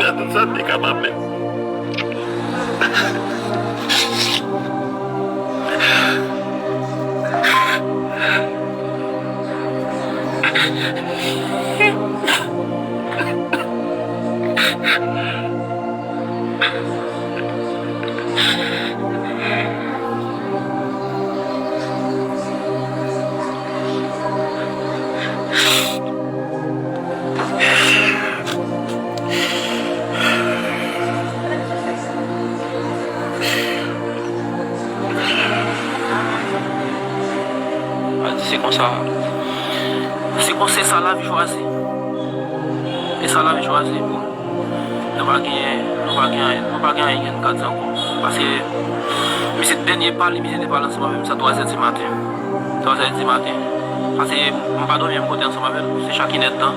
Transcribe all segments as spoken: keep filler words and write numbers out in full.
Gade sa m te kapab menm. A di se konsa. Se konsa, se sa lavi chwazi. E sa lavi chwazi pou nou. Nou pa gen, nou pa gen, nou pa gen anyen nou ka di ankò. Paske misye dènye pa li, misye te pale ansanm avè m sa twazè di maten. Twazè di maten. Paske m pa dòmi menm kote ansanm avè l. Se chak inèdtan,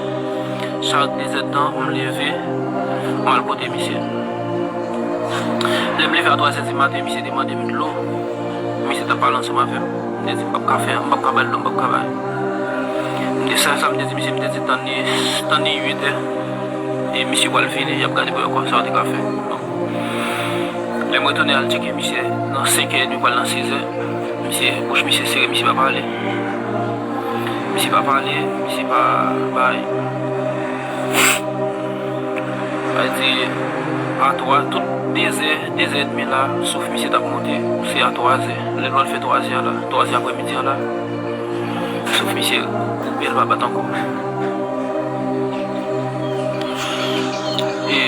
chak dezèdtan, m leve, m al kote misye. Lè m leve a twazè di maten, misye te mande m dlo. Misye t ap pale ansanm avè m. M te di, "M p ap ka fè, m p ap ka ba l dlo, m p ap ka ba l." M te sèl sa m te di misye, m te di, "Tann li, tann li uit è, e misye pral vini, y ap gade pou yo kwè sa yo te ka fè." Bon. Lè m retounen al tcheke misye, nan senk è edmi, pral nan sis è, misye, bouch misye sere, misye pa pale. Misye pa pale, misye pa bay. Sa vle di, a twa, tout dezè, dezè edmi la, souf misye t ap monte, se a twazè. Lè l pral fè twazè a la, twazè aprèmidi a la, souf misye koupe, l pa bat ankò. E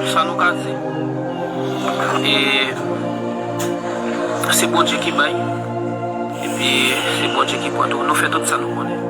sa nou ka di, e se Bondye ki bay, epi se Bondye ki pran tou. Nou fè tout sa nou konnen.